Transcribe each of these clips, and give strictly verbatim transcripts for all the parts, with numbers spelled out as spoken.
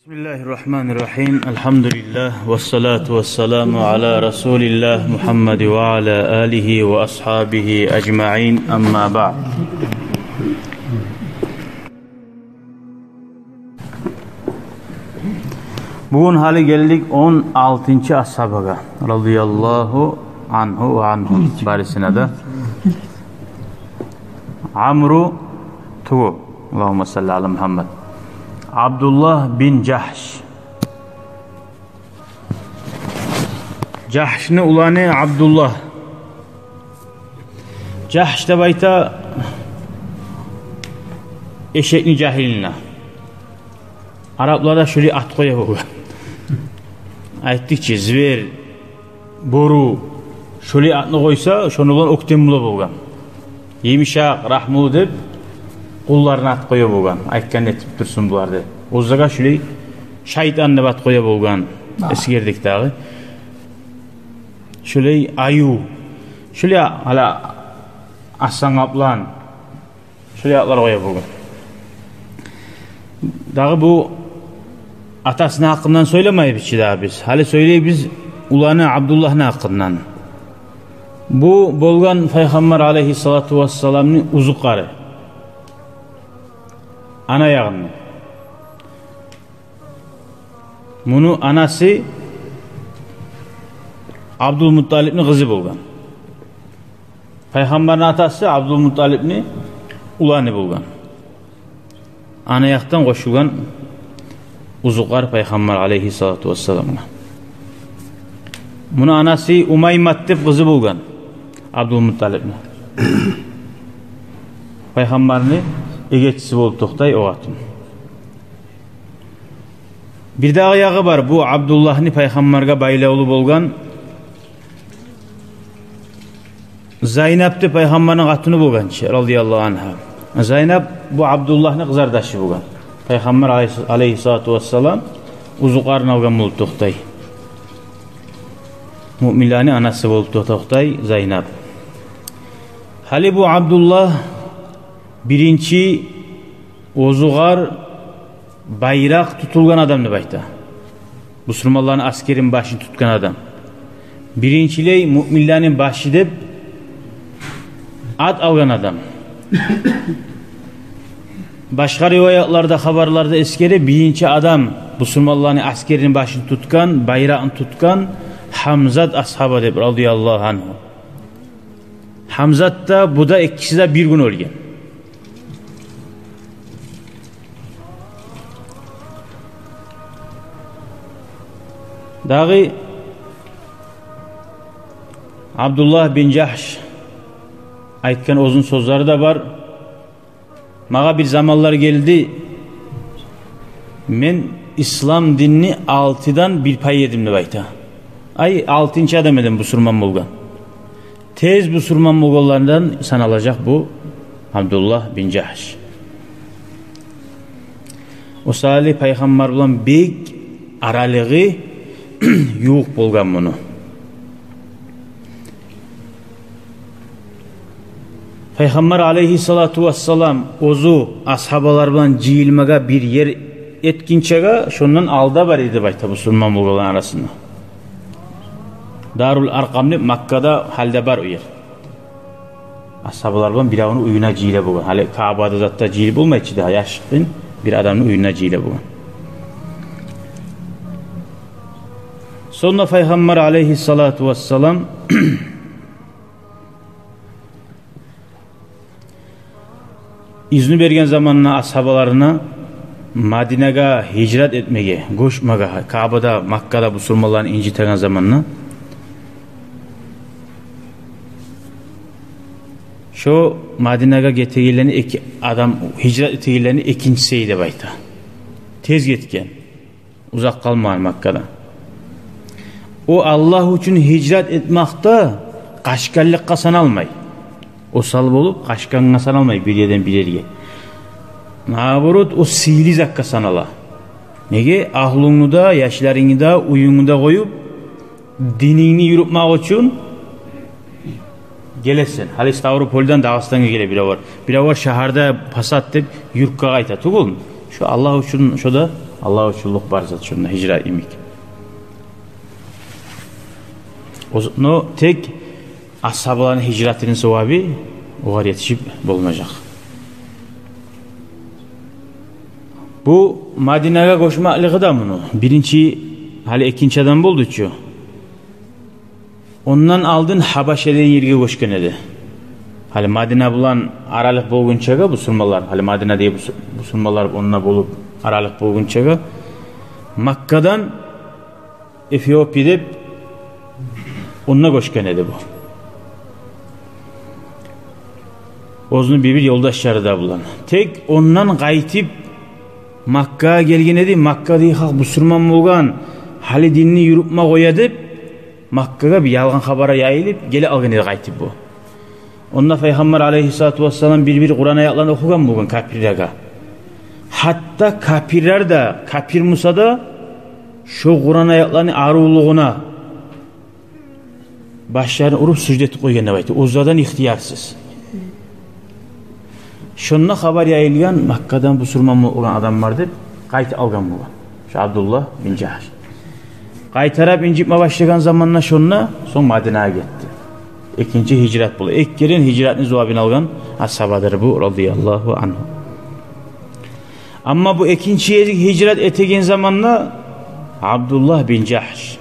بسم الله الرحمن الرحيم. الحمد لله، والصلاة والسلام على رسول الله محمد وعلى آله وأصحابه أجمعين. أما بعد. Бугюн гьали гелдик он алтынчы асгьабагъа, радияллагьу ангьу ва ангьум, барисине де. Амру тюгюл, Аллагьумма салли аля Мухаммад. Абдуллагь бин Жагьш. Жагьшны уланы Абдуллагь. Жагьш деп айта эшекни жагьилине. Араплар да шулай ат къоя болгъан. Айтдыкъ чы, звер, бору, шулай атны къойса, шону булан оьктем бола болгъан. Йымышакъ, рагьмулу деп, къулларына ат къоя болгъан. Айтгъанын этип турсун булар деп. Оьзлеге шулай шайтан деп ат къоя болгъан. Эсгердик дагъы. Шулай аюв. Шулай гьали арслан, къаплан. Шулай атлар къоя болгъан. Дагъы бу атасыны гьакъындан сёйлемейбиз чи дагъы биз. Гьали сёйлейбиз уланы Абдуллагьны гьакъындан. Бу болгъан Пайхаммар алейгьиссалату вассаламны узукъары. Ана ягъындан. Муну анасы Абдулмутталипни къызы болгъан. Пайхаммарны атасы Абдулмутталипни уланы болгъан. Ана якъдан къошулгъан узукъар Пайхаммар алейгьиссалату вассаламгъа. Муну анасы Умаймат деп къызы болгъан Абдулмутталипни. Пайхаммарны эгечиси болуп токътай о къатын. Бир дагъы ягъы бар, бу Абдуллагьны Пайхаммаргъа байлавлу болгъан Зайнап деп Пайхаммарны къатыны болгъан чы, радияллагьу ангьа. Зайнап бу Абдуллагьны къызардашы болгъан. Пайхаммар алейгьи-, алейгьиссалату вассалам узукъарын алгъан болуп токътай. Муъминлени анасы болуп то-, токътай Зайнап. Гьали бу Абдуллагь биринчи узукъар байракъ тутулгъан адам деп айта. Бусурманланы аскерини башын тутгъан адам. Биринчилей муъминлени башы деп ат алгъан адам. Башгъа риваятларда, хабарларда эсгере, биринчи адам бусурманланы аскерини башын тутгъан, байрагъын тутгъан Гьамзат асгьаба деп, радияллагьу ангьу. Гьамзат да, бу да, экиси де бир гюн оьлген. Дагъы Абдуллагь бин Жагьш айтгъан оьзюню сёзлери де бар. Магъа бир заманлар гелди, мен ислам динни алтыдан бир пай эдим деп айта. Ай, алтынчы адам эдим бусурман болгъан. Тез бусурман болгъанлардан саналажакъ бу Абдуллагь бин Жагьш. О саялы Пайхаммар булан бек аралыгъы ювукъ болгъан муну. Пайхаммар алейгьиссалату вассалам оьзю асгьабалар булан жыйылмагъа бир ер этгинчеге, шондан алда бар эди деп айта бусурман болгъанлар арасында. Дарул Аркъам деп Маккада гьали де бар о ер. Асгьабалар булан биревню уьюне жыйыла болгъан. Гьали Каабада затда жыйылып болмай чы дагъы, яшыртгъын бир адамны уьюне жыйыла болгъан. Сонг да Пайхаммар алейгьиссалату вассалам изну берген заманда асгьабаларына Мадинагъа гьижрат этмеге, гёчмеге, Каабада, Маккада бусурманланы инжитеген заманда, шо Мадинагъа гетегенлени эки адам, гьижрат этегенлени экинчиси эди деп айта. Тез гетген. Узакъ къалмагъан Маккада. О Аллагь учун гьижрат этмакъда къачгъанлыкъгъа саналмай. Осал болуп къачгъангъа саналмай бир ерден бир ерге. Наоборот, о сыйлы затгъа санала. Неге? Агьлюнгню де, яшларынгны да, уьюнгню де къоюп, динингни юрютмек учун гелесен. Гьали Ставропольдан Дагъыстангъа геле биревлер. Биревлер шагьарда пасат деп юртгъа къайта. Тюгюлмю? Шо Аллагь учун, шо да Аллагь учунлукъ бар зат шонда гьижрат йимик. Оз-, но тек асгьабаланы гьижратыны савабы огъар етишип болмажакъ. Бу Мадинагъа гёчмеклиги де муну биринчи, гьали экинчи адам болду чу. Ондан алдын Гьабаша деген ерге гёчген эди. Гьали Мадина булан аралыкъ болгъунчагъа бусурманлар, гьали Мадина деген бусу-, бусурманлар онда болуп аралыкъ болгъунчагъа, Маккадан Эфиопия деп онда гёчген эди бу. Оьзюню бир-бир ёлдашлары да булан. Тек ондан къайтып Маккагъа гелген эди. Маккадагъы халкъ бусурман болгъан, гьали динни юрютме къоя деп, Маккагъа бир ялгъан хабар яйылып, геле алгъан эди къайтып бу. Онда Пайхаммар алайгьиссалату вассалам бир-бир Къуран аятланы охугъан болгъан капирлеге. Гьатта капирлер де, капир буса да, шо Къуран аятланы аривлюгюне башларын уруп сужда этип къойгъан деп айта, оьзлерден ихтиярсыз. Шонда хабар яйылгъан, Маккадан бусурман болгъан адам бар деп, къайтып алгъан болгъан шо Абдуллагь бин Жагьш. Къайтарып инжитме башлагъан заманда шонда, сонг Мадинагъа гетди. Экинчи гьижрат бола. Эки керен гьижратны зувабын алгъан асгьабадыр бу, радияллагьу ангьу. Амма бу экинчи гезик гьижрат этеген заманда Абдуллагь бин Жагьш,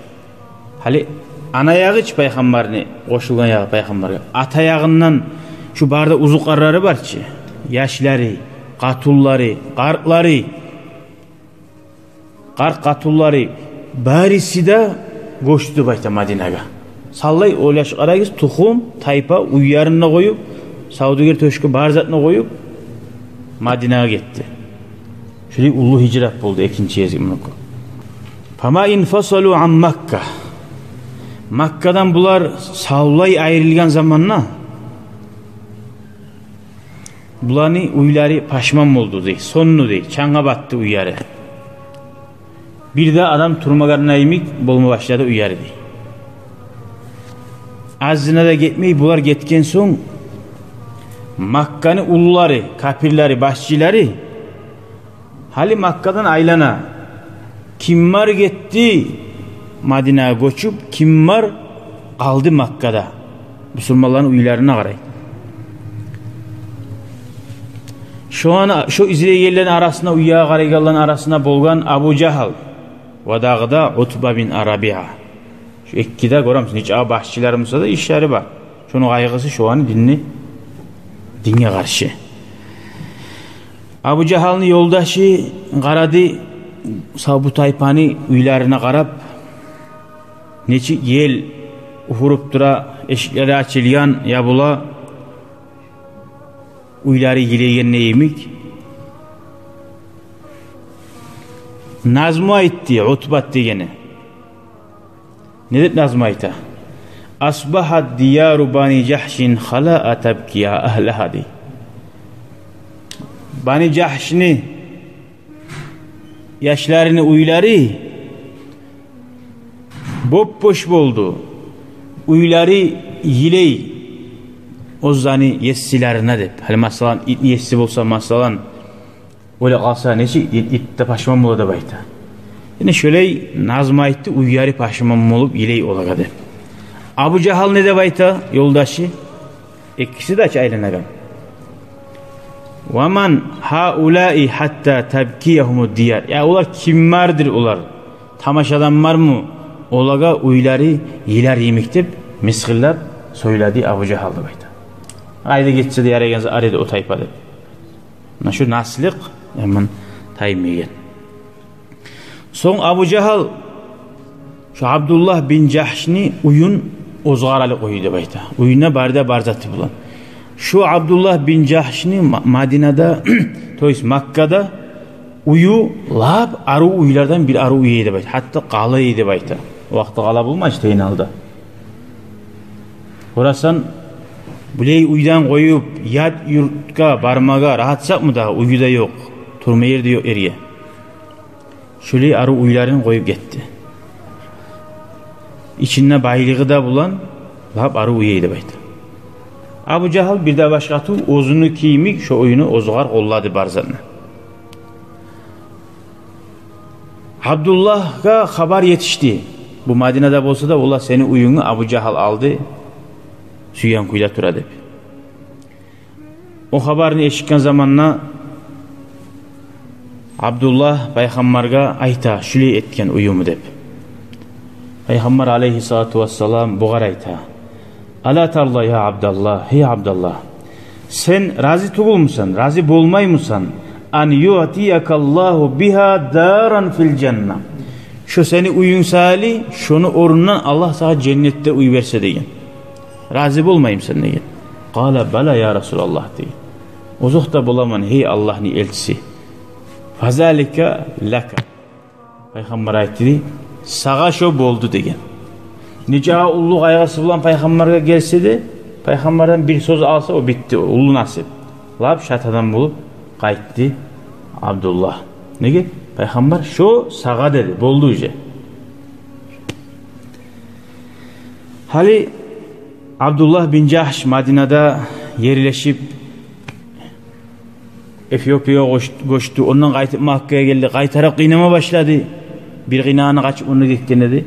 гьали ана ягъы чы Пайхаммарны, къошулгъан ягъы Пайхаммаргъа, ата ягъындан шу бары да узукъарлары бар чы, яшлары, къатунлары, къартлары, къарт къатунлары, бариси де гёчдю деп айта Мадинагъа. Савлай ойлашып къарагъыз, тухум, тайпа, уьйлерин де къоюп, савдюгер тёшге бар затын да къоюп, Мадинагъа гетди. Шулай уллу гьижрат болду экинчи гезик мунуку. Фама инфасалу ан Макка. Маккадан булар савлай айрылгъан заманда буланы уьйлери пашман болду дей, сонду дей, чангъа батды уьйлери. Бир де адам турмагъанына йимик болма башлады уьйлери дей. Азына да гетмей, булар гетген сонг, Макканы уллулары, капирлери, башчылары, гьали Маккадан айлана, ким бар гетди Мадинагъа гёчюп, ким бар къалды Маккада, бусурманланы уьйлерине къарай. Шо ана, шо излейгенлени арасында, уьйге къарайгъанланы арасында болгъан Абу Жагьл ва дагъы да Утба бин Рабигъа. Шо эки де, гёремисиз, нече башчылар буса да ишлери бар. Шону къайгъысы шо аны динни, динге къаршы. Абу Жагьлны ёлдашы къарады, сав бу тайпаны уьйлерине къарап, нечик ел уьфюрюп тура, эшиклери ачылгъан, ябула, уьйлери йылайгъан йимик. Назму айтды Утбат дегени. Не деп назму айта? Асбагьат дияру бани Жагьшин халаан табки агьлагьа дей. Бани Жагьшны яшларыны уьйлери боп-бош болду. Уьйлери йылай оьзлени еслерине деп. Гьали масала, итни еси болса, масала, оьле къалса, нечик ит, ит де пашман бола деп айта. Яни шолай назму айтды, уьйлери пашман болуп йылай олагъа деп. Абу Жагьл не деп айта, ёлдашы? Экиси де ачы айланагъан. Ва ман гьаулаи гьатта табкиягьумуд дияр. Я, олар ким бардыр олар? Тамаша адам бармы? Олагъа уьйлери йылар йимик деп, мысгъыллап сёйледи Абу Жагьл деп айта. Къайда гетсе де ярайгъан зат ариди о тайпа деп. Муна шу наслыкъ яман таймайгъан. Сонг Абу Жагьл шо Абдуллагь бин Жагьшны уьюн оьзюгер алып къойду деп айта. Уьюнде бары да бар заты булан. Шо Абдуллагь бин Жагьшны Ма-, Мадинада, то есть Маккада уьюн лап арив уьйлерден бир арив уьй эди деп айта. Гьатта къала эди деп айта. О вакъти къала болмай эди тейин алда. Къарасанг, булай уьйден къоюп, ят юртгъа бармагъа рагьатсакъмы дагъы, уьй де ёкъ, турма ер де ёкъ эрге. Шолай арив уьйлерин къоюп гетди. Ичинде байлыгъы да булан, лап арив уьй эди деп айта. Абу Жагьл бир де башгъа тюгюл, оьзюню йимик шо уьюню оьзюгер къоллады бар затны. Абдуллагьгъа хабар етишди. Бу Мадинада болса да, валлагь, сени уьюнгню Абу Жагьл алды, сюйген кюйде тура деп. О хабарны эшитген заманда Абдуллагь пайхаммаргъа айта: «Шулай этген уьюмню», — деп. Пайхаммар алейгьиссалату вассалам бугъар айта: «Ала тарда, я Абдаллагь, гьей Абдаллагь, сен рази тюгюлмюсен, рази болмаймысан, ан юътиякаллагьу бигьа даран фил жанна? Шо сени уьюнг саялы, шону орнундан Аллагь сагъа женнетде уьй берсе», — деген. «Рази болмаймысан?» — деген. «Къала бала, я Расулаллагь», — деген. «Озокъда, боламан, гьей Аллагьны элчиси». «Фазалика лака». Пайхаммар айтды: «Сагъа шо болду», — деген. Нечакъы уллу къайгъысы булан пайхаммаргъа гелсе де, пайхаммардан бир сёз алса, о битди, уллу насип. Лап шат адам болуп къайтды Абдуллагь. Неге? Пайхаммар: «Шо сагъа», — деди, болду уже. Гьали Абдуллагь бин Жагьш Мадинада ерлешип, Эфиопиягъа гёч-, гёчдю, ондан къайтып Маккагъа гелди, къайтарып къыйнама башлады. Бир къыйнагъанда къачып онда гетген эди.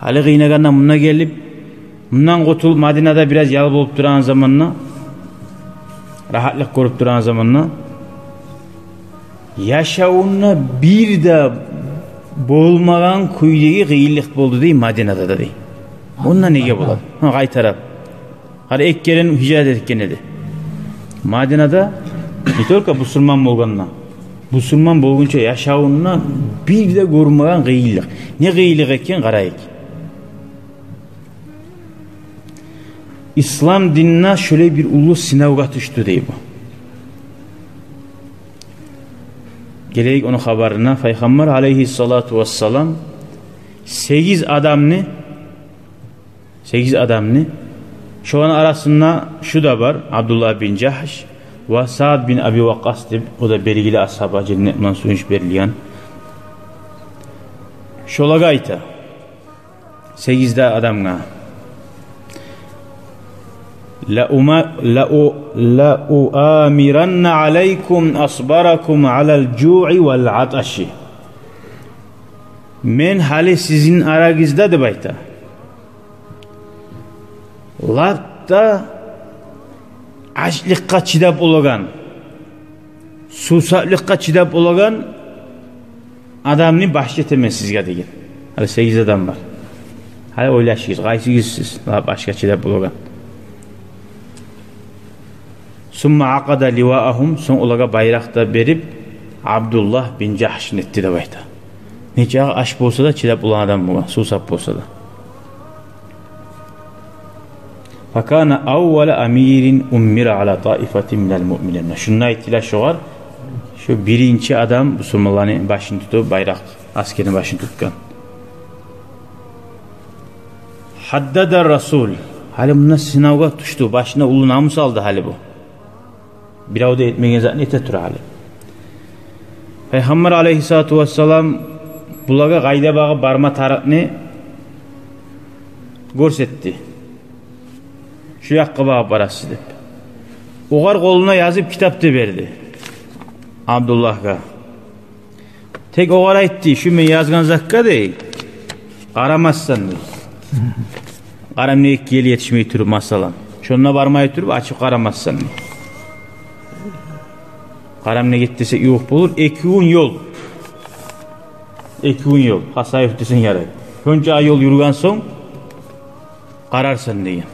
Гьали къыйнагъанда мунда гелип, мундан къутулуп, Мадинада бираз ял болуп турагъан заманда, рагьатлыкъ гёрюп турагъан заманда, яшавунда бир де болмагъан кюйдеги къыйынлыкъ болду дей Мадинада да дей. Онда неге болады? Гьа, къайтарып. Гьали эки керен гьижрат этген эди. Мадинада не только бусурман болгъанда, бусурман болгъунча яшавунда бир де гёрмеген къыйынлыкъ. Не къыйынлыкъ экен, къарайыкъ. Ислам динине шолай бир уллу сынавгъа тюшдю дей бу. Гелейик ону хабарына. Пайхаммар алейгьиссалату вассалам сегиз адамны Сегиз адамны. Шоланы арасында шу да бар, Абдуллагь бин Жагьш ва Саад бин Аби Вакъкъас деп, о да белгили асгьаба, женнет булан сююнч берилген. Шолагъа айта, сегиз де адамгъа: «Ла ума-, ла у-, ла уамиранна алайкум асбаракум алал жуъи вал аташи». Мен гьали сизин арагъызда, деп айта, лап да ачлыкъгъа чыдап болагъан, сувсаплыкъгъа чыдап болагъан адамны башчы этемен сизге деген. Гьали сегиз адам бар. Гьали ойлашыгъыз, къайсыгъыз сиз лап ачгъа чыдап болагъан? Сумма акъада ливаагьум, сонг олагъа байракъ да берип, Абдуллагь бин Жагьшны этди деп айта. Нечакъы ач болса да, чыдап болагъан адам болгъан, сувсап болса да. Факана аввала амирин уммира ала таифатин минал муъминин. Шунда айтдыла шогъар, шо биринчи адам бусурманланы башын тутуп, байракъ, аскерни башын тутгъан. Хаддада Расул. Гьали мунда сынавгъа тюшдю, башына уллу намус алды гьали бу. Бирев де этмеген затны эте тура гьали. Пайхаммар алейгьиссалату вассалам булагъа къайда багъып барма тарыкъны гёрсетди. Шу якъгъа багъып барасыз деп. Огъар къолуна язып китап да берди. Абдуллагьгъа. Тек огъар айтды, шу мен язгъан затгъа дей, къарамассан дей. Къарамнеге гел етишмей туруп, масала. Шонда бармай туруп, ачып къарамассан дей. Къарамнеге гет десек ювукъ болур, эки гюн ёл. Эки гюн ёл, Хасавюрт десенг ярай. Шонча ёл юрюген сонг къарарсан деген.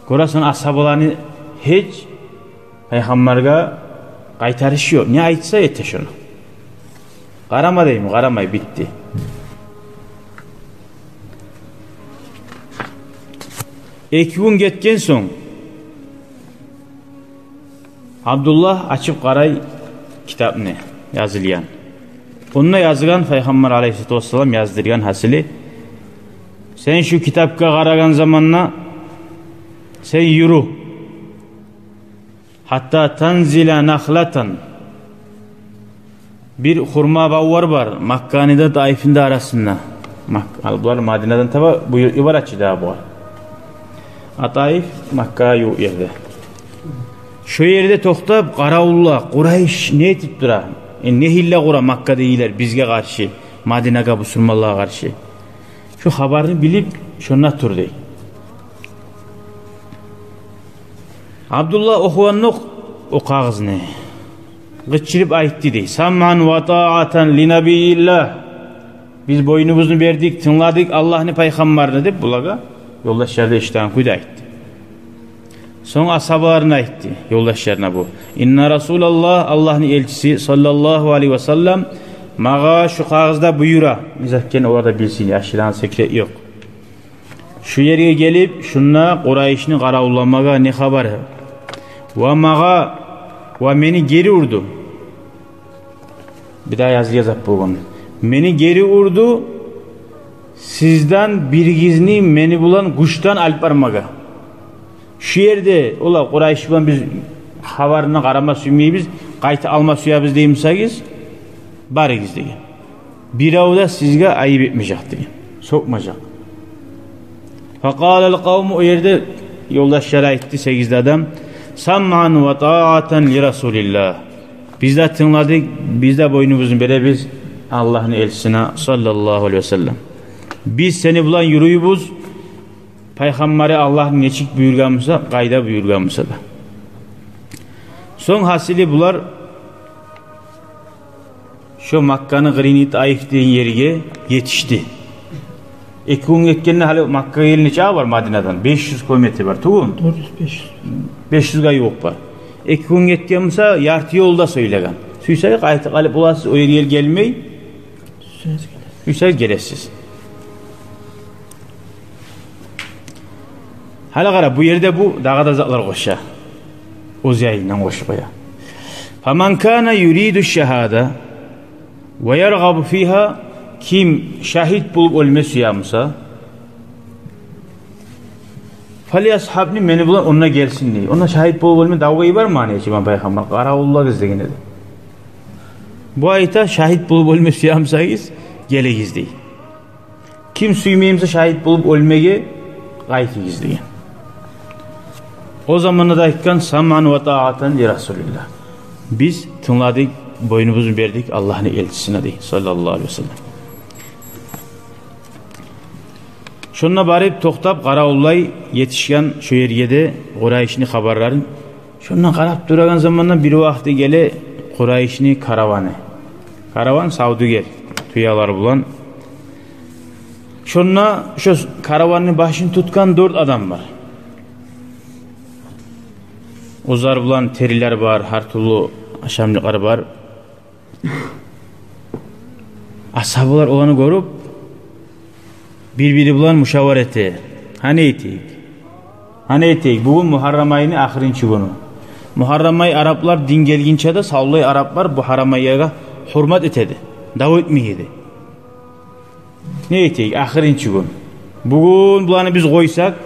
Гёресен, асгьабаланы гьеч Пайхаммаргъа къайтарыш ёкъ. Не айтса, эте шону. Къарама дейми, къарамай, битди. Эки гюн гетген сонг, Абдуллагь ачып къарай китапны, язылгъан. Онда язгъан, Пайхаммар алейгьиссалату вассалам яздыргъан гьасили: «Сен шу китапгъа къарагъан заманда сен юрю. Гьатта танзила нахлатан». Бир хурма бавлар бар Макканы да, Таифни де арасында. Мак-, ал булар Мадинадан таба бу юртгъа барачы дагъы булар. А Таиф Маккагъа ювукъ ерде. Шо ерде токътап, къаравулла, Къурайш не этип тура? Э, не гьилла къура Маккадагъылар бизге къаршы? Мадинагъа бусурманлагъа къаршы. Шо хабарны билип, шонда тур дей. Абдуллагь охугъандокъ о къагъызны, къычырып айтды дей: «Самъан ва таатан ли набийиллагь». «Биз бойнубузну бердик, тынгладыкъ Аллагьны пайхаммарына», — деп булагъа ёлдашлар да эшитеген кюйде айтды. Сонг асгьабаларына айтды, ёлдашларына бу: «Инна Расулаллагь, Аллагьны элчиси, саллаллагьу алайгьи ва саллам, магъа шу къагъызда буюра». Не зат экенни олар да билсин, ашырагъан секрет ёкъ. «Шу ерге гелип, шунда Къурайышны къаравулламагъа не хабар? Ва магъа, ва мени гери урду». Бир де язы язып болгъан. «Мени гери урду, сизден биригизни мени булан гючден алып бармагъа. Шу ерде олар Къурайыш булан биз хабарына къарама сюймейбиз, къайта алма сюебиз дей бусагъыз, барыгъыз», — деген. «Бирев де сизге айып этмежек, — деген, — сёкмежек». Факъалал къавму, о ерде ёлдашлар айтды, сегиз де адам: «Самъан ва таатан ли Расулиллагь». «Биз де тынгладыкъ, биз де бойнубузну беребиз Аллагьны элчисине, саллаллагьу алайгьи ва саллам. Биз сени булан юрюйбюз, пайхаммары Аллагьны нечик буюргъан буса, къайда буюргъан буса да». Сонг гьасили булар шо Макканы къырыйны Таиф деген ерге етишди. Эки гюн гетгенде, гьали Маккагъа гелгенче бар Мадинадан, беш юз километр бар тюгюл. Дёрт юз, беш юз. Беш юзге ювукъ бар. Эки гюн гетген буса, ярты ёлда сёйлеген. Сюйсегиз къайтып къалып боласыз, о ерге гелмей. Сюйсегиз гелесиз. Сюйсегиз гелесиз. Гьали къара, бу ерде бу дагъы да затлар къоша. Оьз янындан къошуп къоя. «Фаман кана юриду шагьада ва яргъабу фигьа», ким шагьит болуп оьлме сюе буса, «фалъясгьабни», мени булан онда гелсин дей. Онда шагьит болуп оьлме, давгъа йибермей, нече имам пайхаммар, къаравуллагъыз деген эди. Бу айта, шагьит болуп оьлме сюе бусагъыз, гелигиз дей. Ким сюймей буса шагьит болуп оьлмеге, къайтыгъыз деген. О заманда да айтгъан: «Самъан ва таатан ли Расулиллагь». «Биз тынгладыкъ, бойнубузну бердик Аллагьны элчисине», — дей, саллаллагьу алайгьи ва саллам. Шонда барып токътап къаравуллай, етишген шо ерге де Къурайышны хабарларын. Шонда къарап турагъан заманда бир вакъти геле Къурайышны караваны. Караван савдюгер, тюелер булан. Шонда шо караванны башын тутгъан дёрт адам бар. Оьзлер булан терилер бар, гьар тюрлю ашамлыкълар бар. Асгьабалар оланы гёрюп, бир-бири булан мушавара эте: «Гьа не этейик? Гьа не этейик? Бугюн Мугьаррам айны ахырынчы гюню. Мугьаррам ай, араплар дин гелгинче де савлай араплар бу гьарам айгъа гьюрмат этеди, дав этмей эди. Не этейик, ахырынчы гюн. Бугюн буланы биз къойсакъ,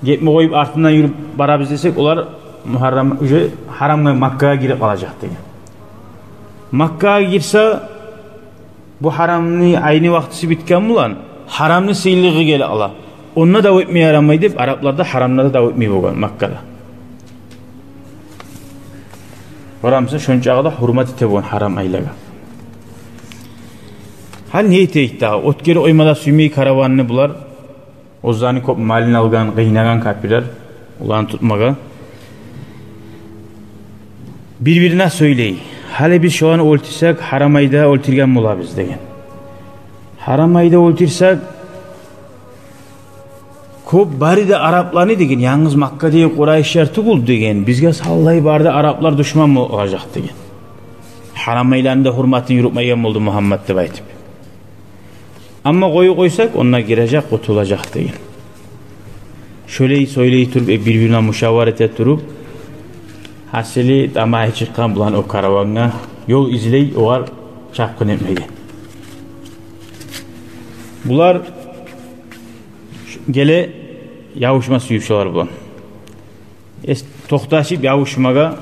гетме къоюп, артындан юрюп барабыз десек, олар Мугьаррам, уже гьарамгъа, Маккагъа гирип къалажакъ», — деген. «Маккагъа гирсе, бу гьарамны айны вакътиси битген булан, гьарамны сыйлылыгъы геле къала. Онда дав этме ярамай», — деп, араплар да гьарамда да дав этмей болгъан Маккада. Барамса, шончакъы да гьюрмат эте болгъан гьарам айлагъа. Гьали не этейик дагъы? Оьтгерип къойма да сюймей караванны булар. Оьзлени кёп малын алгъан, къыйнагъан капирлер оланы тутмагъа. Бир-бирине сёйлей: «Гьали биз шоланы оьлтюрсек, гьарам айда оьлтюрген болабыз», — деген. «Гьарам айда оьлтюрсек, кёп бары да арапланы, — деген, — янгыз Маккадагъы къурайышлар тюгюл, — деген, — бизге савлай бары да араплар душман болуп къалажакъ», — деген. «Гьарам айланы да гьюрматын юрютмейген болду Мугьаммат», — деп айтып. «Амма къоюп къойсакъ, онда гирежек, къутулажакъ», — деген. Шолай сёйлей туруп, э, бир-бирине мушавара эте туруп, гьасили, тамайы чыкъгъан булан о каравангъа ёл излей, огъар чапгъын этмеге. Булар геле ябушма сююп шолар булан. Эс-, токъташып ябушмагъа,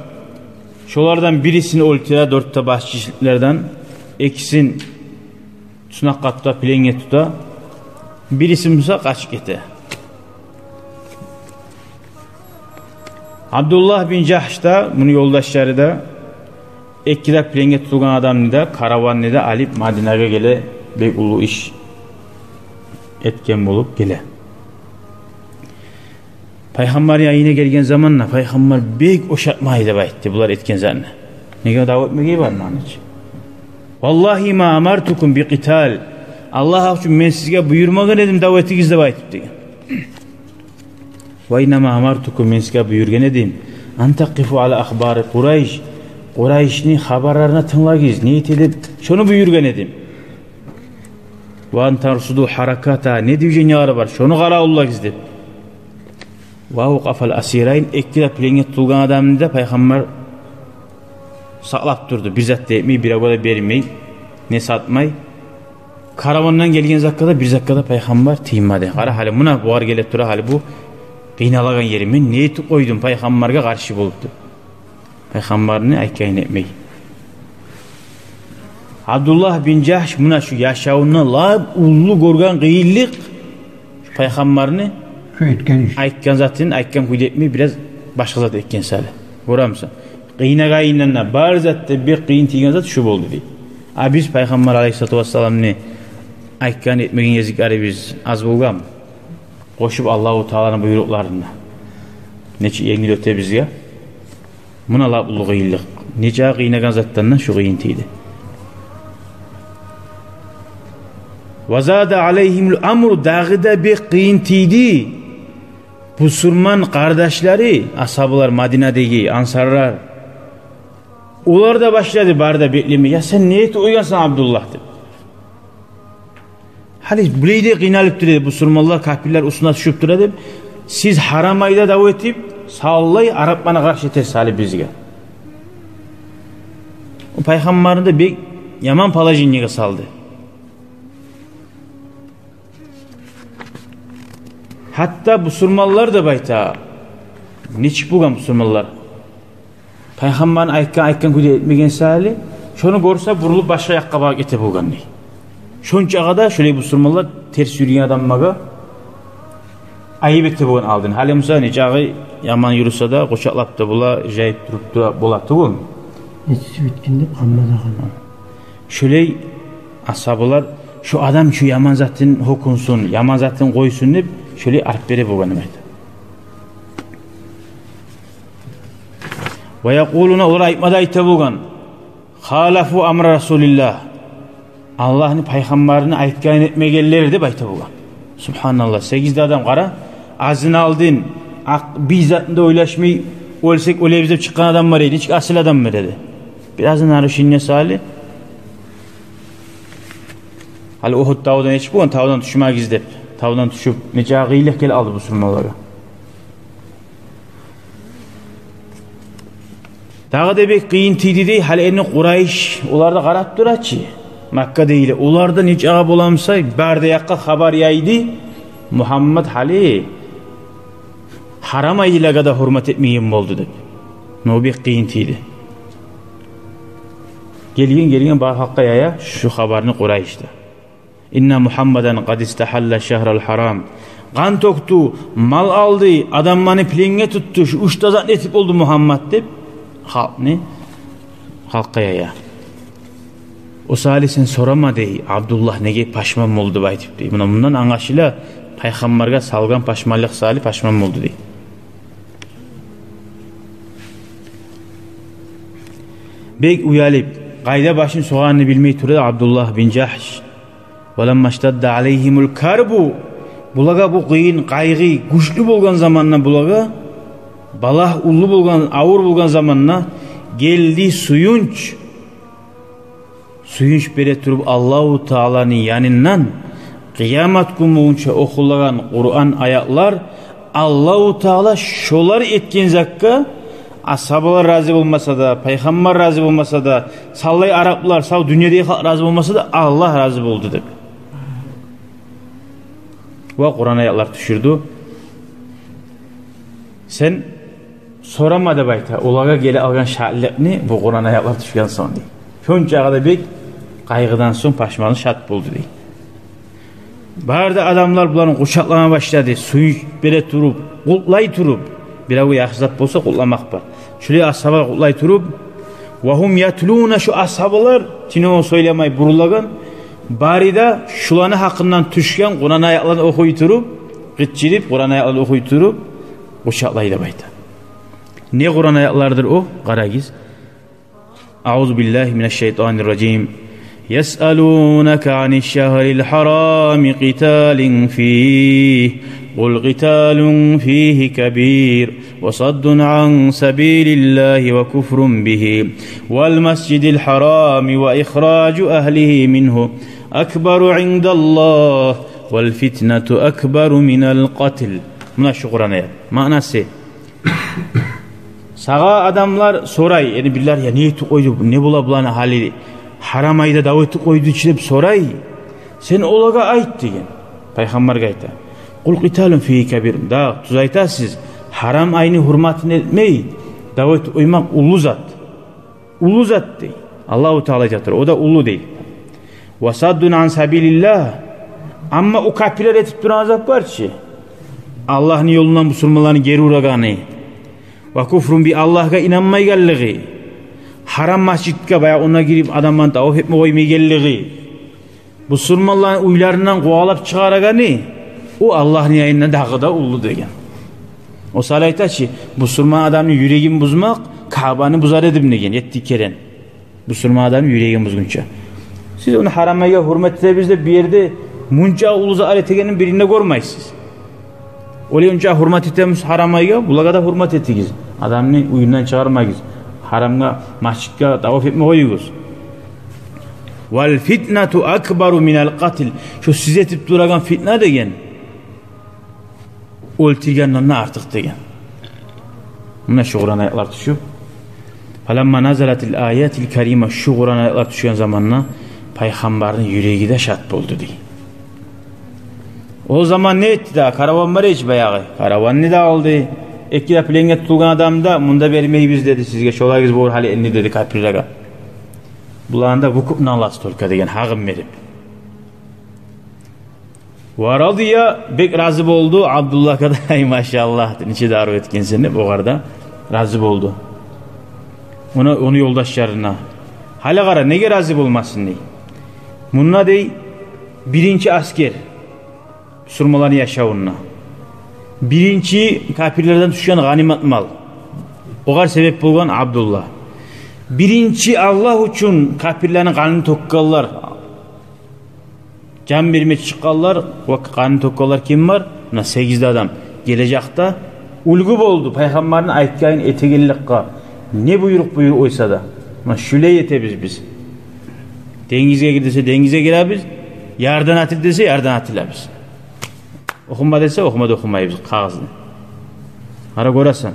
шолардан бирисин оьлтюре, дёрт де башчылардан, экисин тюснакъгъа тута, пленге тута, бириси буса къачып гете. Абдуллагь бин Жагьш да, муну ёлдашлары да Эки де пленге тутулгъан адамны да, караванны да алып Мадинагъа геле, бек уллу иш этген болуп геле. Пайхаммарны янына гелген заманда пайхаммар бек ушатмай деп айтды булар этген затны. Неге, дав этмеге бармагъан чы. «Валлагьи ма амартукум би къитал». «Аллагь учун, мен сизге буюрмагъан эдим дав этигиз деп айтып», – деген. «Ва иннама амартукум, мен сизге буюргъан эдим, ан такъифу ала ахбари Къурайш, Къурайшны хабарларына тынглагъыз, не эте деп, шону буюргъан эдим. Ва ан тарсуду хараката, не движениялары бар, шону къаравуллагъыз деп». «Ва авкъафал асирайн», эки де пленге тутулгъан адамны да пайхаммар сакълап турду. Бир зат да этмей, биревге де бермей, не сатмай. Каравандан гелген затгъа да, бир затгъа да пайхаммар тиймеди. Къара гьали, муна бугъар геле тура гьали бу къыйналагъан ери. Мен не этип къойдум пайхаммаргъа къаршы болуп деп. Пайхаммарны айтгъанын этмей. Абдуллагь бин Жагьш муна шу яшавунда лап уллу гёрген къыйынлыкъ, пайхаммарны Шу этген иш. айтгъан затын айтгъан кюйде этмей, бираз башгъа зат этген саялы. Гёремисен? Къыйнагъанындан да, бар затда бек къыйын тийген зат шу болду дей. А биз пайхаммар алайгьиссалату вассаламны айтгъан, этмеген гезиклерибиз аз болгъанмы? Къошуп Аллагьу Тааланы буйрукъларына нечик енгил оьте бизге. Муна лап уллу къыйынлыкъ. Нече къыйнагъан затдан да шу къыйын тийди. «Ва зада алайгьимул амру», дагъы да бек къыйын тийди бусурман къардашлары, асгьабалар, Мадинадагъы ансарлар. Олар да башлады бары да беклеме: «Я сен не этип къойгъансан, Абдуллагь?» – деп. «Гьали булай да къыйналып тура эди, бусурманлар, капирлер уьстюне тюшюп тура эди. Сиз гьарам айда дав этип, савлай арапланы къаршы этесиз гьали бизге». О пайхаммарны да бек яман положениеге салды. Гьатта бусурманлар да, байта, нечик болгъан бусурманлар, пайхаммарны айтгъан, айтгъан кюйде этмеген саялы, шону гёрсе, бурулуп башгъа якъгъа багъып гете болгъан дей. Шончагъа да шолай бусурманлар терс юрюген адамлагъа айып эте болгъан алдын. Гьали, мисал, нечакъы яман юрюсе де, къучакълап да бола, жайып туруп да бола тюгюлмю? Нечиси битген деп къанмады гьана. Шолай асгьабалар, шо адам шо яман затын гьёкюнсюн, яман затын къойсун деп, шолай арт бере болгъан деп айта. «Ва якъулуна», олар айтма да айта болгъан: «Халафу амра Расулиллагь». Аллагьны пайхаммарыны айтгъанын этмегенлер деп айта болгъан. Субгьаналлагь, сегиз де адам, къара, азын алдын, акъ, бир затны да ойлашмай, оьлсек оьлебиз деп чыкъгъан адам бар эди, нечик асил адам бар эди. Бир азын нарушение саялы. Гьали Угьуд тавда нечик болгъан, тавдан тюшмегиз деп, тавдан тюшюп, нече къыйынлыкъ геле къалды бусурманлагъа. Дагъы да бек къыйын тийди дей, гьали энни Къурайш, олар да къарап тура чы, Маккадагъылар. Олар да нечакъы боламы сай, бары да якъгъа хабар яйды: Мугьаммат гьали гьарам айлагъа да гьюрмет этмейген болду деп. Но бек къыйын тийди. Гелген, гелген бар халкъгъа яя шу хабарны Къурайш да. «Инна Мугьаммадан къад истагьалла шагьрал гьарам». Къан тёкдю, мал алды, адамланы пленге тутду, шу уьч де затны этип болду Мугьаммат деп, халкъны, халкъгъа яя. О саялы сен сорама дей, Абдуллагь неге пашман болду деп айтып дей. Муна мундан англашыла, пайхаммаргъа салгъан пашманлыкъ саялы пашман болду дей. Бек уялып, къайда башын согъанын билмей тура Абдуллагь бин Жагьш. «Ва ламма штадда алайгьимул карбу», булагъа бу къыйын, къайгъы гючлю болгъан заманда, булагъа балагь уллу болгъан, авур болгъан заманда гелди сююнч. Сююнч бере туруп Аллагьу Тааланы янындан къыямат гюн болгъунча охулагъан Къуран аятлар, Аллагьу Таала шолар этген затгъа асгьабалар рази болмаса да, пайхаммар рази болмаса да, савлай араплар, сав дюньядагъы халкъ рази болмаса да, Аллагь рази болду деп. Ва Къуран аятлар тюшюрдю. Сен сорама деп айта, олагъа геле къалгъан шатлыкъны бу Къуран аятлар тюшген сонг дей. Шончагъа да бек къайгъыдан сонг пашманлыкъ шат болду дей. Бары да адамлар буланы къучакълама башлады, сююнч бере туруп, къутлай туруп. Биревге яхшы зат болса, къутламакъ бар. Шулай асгьабалар къутлай туруп, Ва гьум ятлуна, шу асгьабалар, тюнегюн сёйлемей бурулагъан, бары да шуланы гьакъындан тюшген Къуран аятланы охуй туруп, къычырып Къуран аятланы охуй туруп, къучакълай деп айта. Не Къуран аятлардыр о? Къарагъыз. أعوذ بالله من الشيطان الرجيم. يسألونك عن الشهر الحرام قتال فيه، قل قتال فيه كبير، وصد عن سبيل الله وكفر به، والمسجد الحرام وإخراج أهله منه أكبر عند الله، والفتنة أكبر من القتل. Муна шу Къуран аят. Маънасы: сагъа адамлар сорай, яни бирлер, я не этип къойду, не бола буланы гьалы, гьарам айда дав этип къойду чы деп сорай. Сен олагъа айт деген. Пайхаммаргъа айта. Къул къиталун фигьи кабир. Да, тюз айтасыз, гьарам айны гьюрматын этмей дав этип къоймакъ уллу зат. Уллу зат дей. Аллагьу Таала айтып тура, о да уллу дей. Ва саддун ан сабилиллагь. Амма о капирлер этип турагъан зат бар чы, Аллагьны ёлундан бусурманланы гери урагъаны. Ва куфрун би, Аллагьгъа инанмайгъанлыгъы. Гьарам межитге, баягъы, онда гирип адамланы таваф этме къоймайгъанлыгъы. Бусурманланы уьйлеринден къувалап чыгъарагъаны, о Аллагьны янында дагъы да уллу деген. О саялы айта чы, бусурман адамны юрегин бузмакъ Каабаны бузар эдим деген, етти керен. Бусурман адамны юрегин бузгъунча. Сиз ону гьарам айгъа гьюрмет этебиз деп бир ерде мунча уллу затлар этегенин бирин де гёрмейсиз. Олай онча гьюрмет этемиз гьарам айгъа, булагъа да гьюрмет этигиз. Адамны уьюнден чыгъармагъыз. Гьарамгъа, межитге таваф этме къоюгъуз. Вал фитнату акбару минал къатл. Шу сиз этип турагъан фитна деген оьлтюргенден де артыкъ деген. Муна шу Къуран аятлар тюшюп. Фаламма назалатил аятил карима, шу Къуран аятлар тюшген заманда пайхаммарны юреги де шат болду дей. О заман не этди дагъы? Караван бар эди чи баягъы. Караванны да алды. Эки де пленге тутулгъан адамны да, мунда бермейбиз деди сизге, шолагъыз бор гьали энни деди капирлеге. Буланы да выкупну аласыз только деген, гьакъын берип. Ва радия, бек рази болду Абдуллагьгъа да, ай машаллагь, нече дару этгенсен деп, огъар да рази болду. Ону, ону ёлдашларына. Гьали къара, неге рази болмасын дей. Мунда дей, биринчи аскер, бусурманланы яшавунда. Биринчи капирлерден тюшген гъанимат мал. Огъар себеп болгъан Абдуллагь. Биринчи Аллагь учун капирлени къанын тёкгенлер, жан берме чыкъгъанлар ва къанын тёкгенлер ким бар? Муна сегиз де адам. Гележекде уьлгю болду пайхаммарны айтгъанын этегенликге. Не буйрукъ буюр ойса да. Муна шулай этебиз биз. Денгизге гир десе, денгизге гиребиз. Ярдан атыл десе, ярдан атылабыз. Охума десе, охума да охумайбыз къагъызны. Къара гёресен.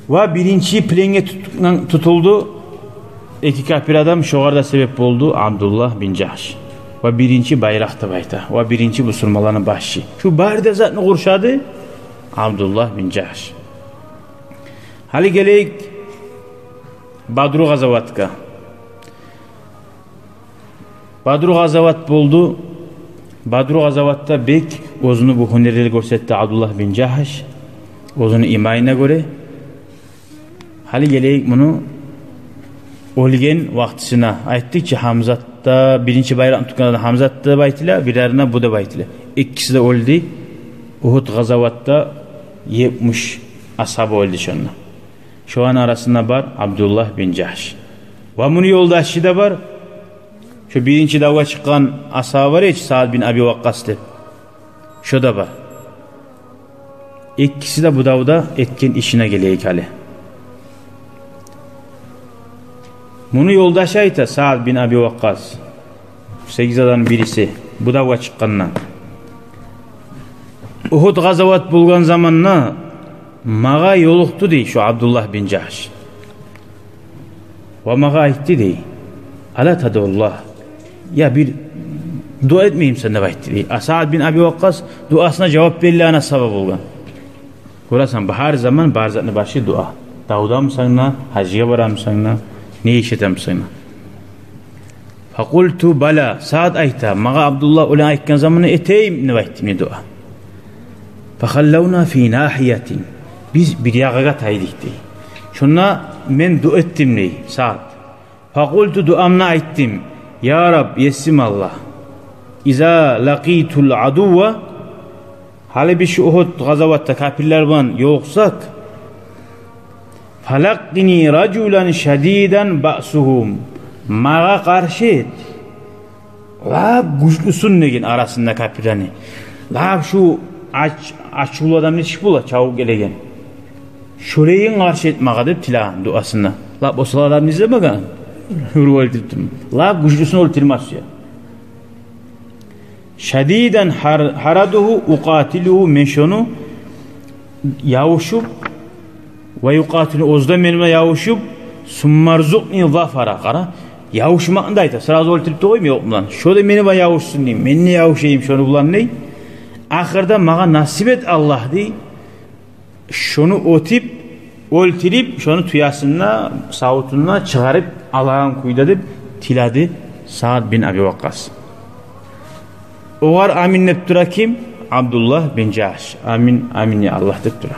Ва биринчи пленге тутгъан, тутулду эки капир адам, шогъар да себеп болду Абдуллагь бин Жагьш. Ва биринчи байракъ деп айта. Ва биринчи бусурманланы башчы. Шу бары да затны къуршады Абдуллагь бин Жагьш. Гьали гелейик Бадру къазаватгъа. Бадру къазават болду. Бадру къазаватда бек оьзюню бу гьюнерлери гёрсетди Абдуллагь бин Жагьш. Оьзюню иманына гёре. Гьали гелейик муну оьлген вакътисине. Айтдыкъ чы, Гьамзат да, биринчи байракъны тутгъан адам Гьамзат деп айтыла, бирлерине бу деп айтыла. Экиси де оьлдю. Угьуд къазаватда етмиш асгьаба оьлдю шонда. Шоланы арасында бар Абдуллагь бин Жагьш. Ва муну ёлдашы да бар. Шо биринчи давгъа чыкъгъан асгьаба бар эди чи, Саад бин Аби Вакъкъас деп. Шо да бар. Экиси де бу давда этген ишине гелейик гьали. Муну ёлдашы айта, Саад бин Аби Вакъкъас. Сегиз адамны бириси, бу давгъа чыкъгъанда. Угьуд къазават болгъан заманда магъа ёлукъду дей шу Абдуллагь бин Жагьш. Ва магъа айтды дей: «Ала тадъуллагь? Я бир дуа этмеймисен?» — деп айтды дей. А Саад бин Аби Вакъкъас дуасына жавап берилеген асгьаба болгъан. Гёресен, гьар заман бар затны башы дуа. Давдамысан да, гьажгъа барамысан да, не иш этемисен де. Факъулту бала, Саад айта, магъа Абдуллагь олай айтгъан заманда этейим деп айтдым дей дуа. Фахаллавна фи нагьиятин. Биз бир ягъагъа тайдыкъ дей. Шонда Мен дуа этдим, дей Саад. Факъулту, дуамны айтдым: «Я Раб, Есим Аллагь, иза лакъитул адувва, гьали биз шу Угьуд къазаватда капирлер булан ёлукъсакъ, фалакъкъини ражулан шадидан баъсугьум, магъа къаршы эт лап гючлюсюн», — деген арасында капирлени. Лап шу ач-, ачувлу адам нечик бола, чабып гелеген. Шолайын къаршы эт магъа деп тилеген дуасында. Лап осал адамны излемеген. Уруп оьлтюртдюм. Лап гючлюсюн оьлтюрме сюе. Шадидан гьар-, гьарадугьу укъатилугьу, мен шону ябушуп, ва юкъатилу, оьзю де мени булан ябушуп, сумма рзукъни зафара. Къара, ябушмакъны да айта, сразу оьлтюрюп де къоймай, ёкъ булан. Шо да мени булан ябушсун дей, мен де ябушайым шону булан дей. Ахырда магъа насип эт, Аллагь, дей, шону оьтюп, оьлтюрюп, шону тюесин де, савутун да чыгъарып алагъан кюйде деп тиледи Саад бин Аби Вакъкъас. Огъар амин деп тура ким? Абдуллагь бин Жагьш. Амин, амин, я Аллагь, деп тура.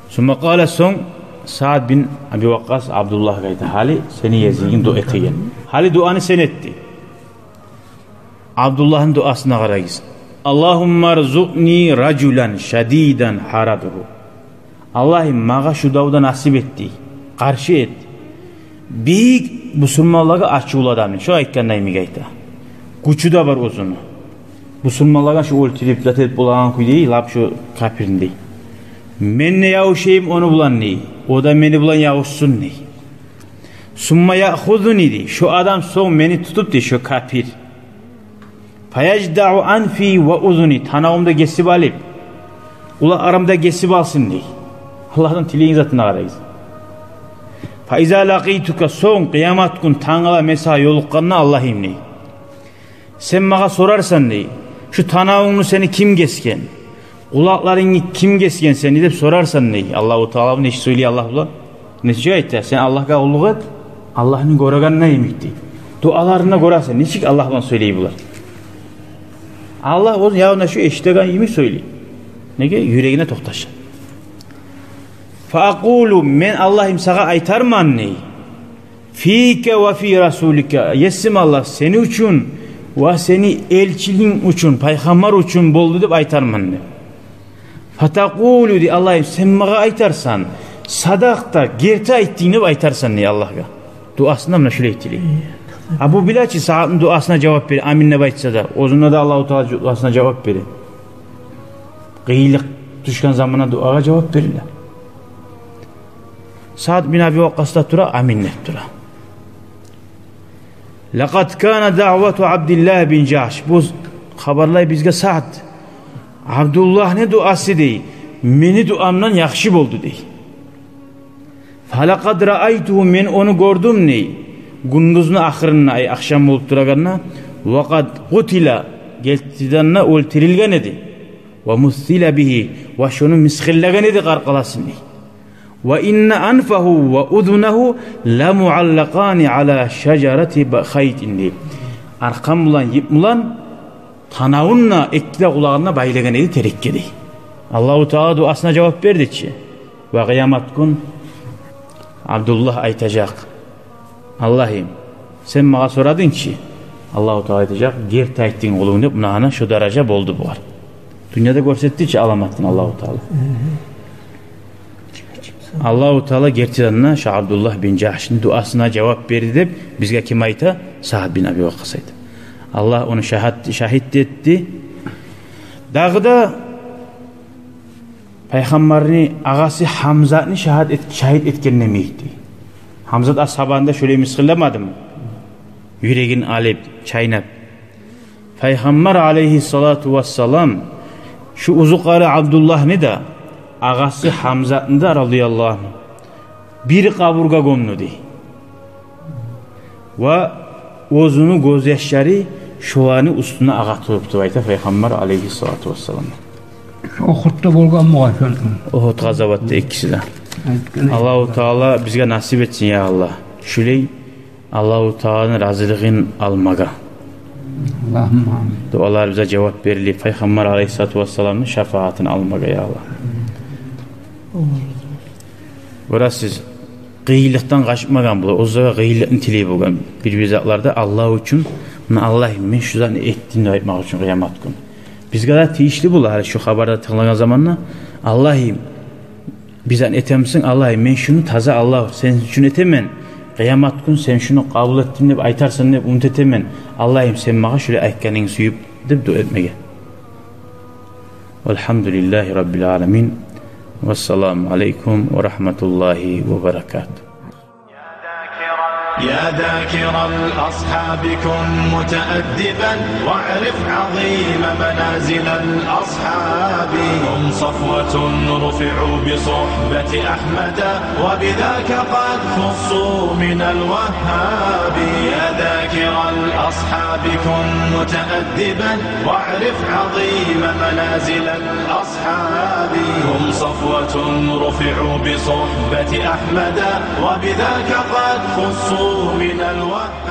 Сумма къала, сонг Саад бин Аби Вакъкъас Абдуллагьгъа айта: «Гьали сени гезигинг дуа этеген. Гьали дуаны сен эт», — дей. Абдуллагьны дуасына къарагъыз. «Аллагьумма рзукъни ражулан шадидан гьарадугьу». «Аллагьым, магъа шу давда насип эт, — дей, — къаршы эт бийик бусурманлагъа ачувлу адамны». Шо айтгъанда йимик айта. Гючю де бар оьзюню. Бусурманлагъа шу оьлтюрюп, зат этип болагъан кюй дей, лап шу капирни дей. «Мен де ябушайым ону булан, — дей, — о да мени булан ябушсун», — дей. «Сумма яъхузуни, — дей, — шу адам сонг мени тутуп, — дей, — шу капир. Фаяждагъу анфи ва узуни, танавумда гесип алып, къулакъларымда гесип алсын, — дей. Аллагьдан тилейген затына къарагъыз. Фаиза лакъитука, сонг къыямат гюн тангала мен сагъа ёлукъгъанда, Аллагьым, — дей, — сен магъа сорарсан, — дей, — шу танавунгну сени ким гесген, къулакъларынгны ким гесген сени деп сорарсан, — дей. Аллагьу Таала буну нечик сёйлей Аллагь булан? Нечик айта? Сен Аллагьгъа къуллукъ эт, Аллагьны гёрегенде йимик, — дей. — Дуаларында гёресен, нечик Аллагь булан сёйлей булар. Аллагь оьзюню янында шу эшитеген йимик сёйлей. Неге? Юрегине токъташгъан. Фаакъулу, мен, Аллагьым, сагъа айтарман, — дей, — фика ва фи расулика, Есим Аллагь, сени учун ва сени элчилинг учун, пайхаммар учун болду деп айтарман, — дей. Фатакъулу, — дей, — Аллагьым, сен магъа айтарсан, садакъта, герти айтдынг деп айтарсан, — дей, — Аллагьгъа». Дуасында муна шулай тилей. А бу биле чи Саадны дуасына жавап бере, амин деп айтса да, оьзюнде де Аллагьу Таала дуасына жавап бере. Къыйынлыкъ тюшген заманда дуагъа жавап бериле. Саад бин Аби Вакъкъас да тура, амин деп тура. «Лакъад кана даъвату Абдиллагь бин Жагьш». Бу хабарлай бизге Саад. «Абдуллагьны дуасы, — дей, — мени дуамдан яхшы болду», — дей. «Фалакъад раайтугьу, мен ону гёрдюм, — дей, — гюндюзню ахырында, ай, ахшам болуп турагъанда, ва къад къутила, гертиден де оьлтюрюлген эди, ва мусила бигьи, ва шону мысгъыллагъан эди къаркъарасын, — дей. — Ва инна анфагьу ва узунагьу ламуаллакъани ала шажарати ба-, хайтин», — дей. Аркъан булан йип булан танавун да, эки де къулагъын да байлагъан эди терекге, дей. Аллагьу Таала дуасына жавап берди чи. Ва къыямат гюн Абдуллагь айтажакъ: «Аллагьым, сен магъа сорадынг чы». Аллагьу Таала айтажакъ: «Герти айтдынг, къулум», — деп, муна гьана шо даража болду бугъар. Дюньяда гёрсетди чи аламатын Аллагьу Таала. Аллагьу Таала гертиден де шо Абдуллагь бин Жагьшны дуасына жавап берди деп бизге ким айта? Саад бин Аби Вакъкъас айта. Аллагь ону шагьат-, шагьит этди. Дагъы да Пайхаммарны агъасы Гьамзатны шагьат эт-, шагьит этгенде йимик, дей. Гьамзат асгьабаны да шолай мысгъылламадымы? Юрегин алып, чайнап. Пайхаммар алайгьиссалату вассалам шу узукъары Абдуллагьны да, агъасы Гьамзатны да, радияллагьу ангьу, бир къабургъа гёмдю, дей. Ва оьзюню гёзьяшлары шоланы уьстюне агъа туруп деп айта Пайхаммар алайгьиссалату вассалам. Ухудда болгъан бугъар шону. Ухуд къазаватда экиси де. Айтгъан. Аллагьу Таала бизге насип этсин, я Аллагь. Шулай Аллагьу Тааланы разилигин алмагъа. Аллагьумма амин. Дуаларыбызгъа жавап берилип, Пайхаммар алайгьиссалату вассаламны шафаатын алмагъа, я Аллагь. Гёресиз, къыйынлыкъдан къачмагъан булар, оьзлеге къыйынлыкъны тилей болгъан бир-бир затларда Аллагь учун, муна, Аллагьым, мен шу затны этдим деп айтмакъ учун къыямат гюн. Бизге де тийишли болар гьали шу хабарда тынглагъан заманда: Аллагьым, бир затны этемисен, Аллагьым, мен шуну таза, Аллагь, сен учун этемен, къыямат гюн сен шуну къабул этдим деп айтарсан деп умут этемен, Аллагьым, сен магъа шулай айтгъанынгны сююп, деп дуа этмеге. Валгьамдулиллагьи раббил аламин. Вассаламу алейкум ва рагьматуллагьи ва баракатугь. يا ذاكر الأصحاب كن متأدبا، واعرف عظيم منازل الأصحاب. هم صفوة رفعوا بصحبة أحمد، وبذاك قد خصوا من الوهاب. يا ذاكر الأصحاب كن متأدبا، واعرف عظيم منازل الأصحاب. هم صفوة رفعوا بصحبة أحمد، وبذاك قد خصوا من الوهاب.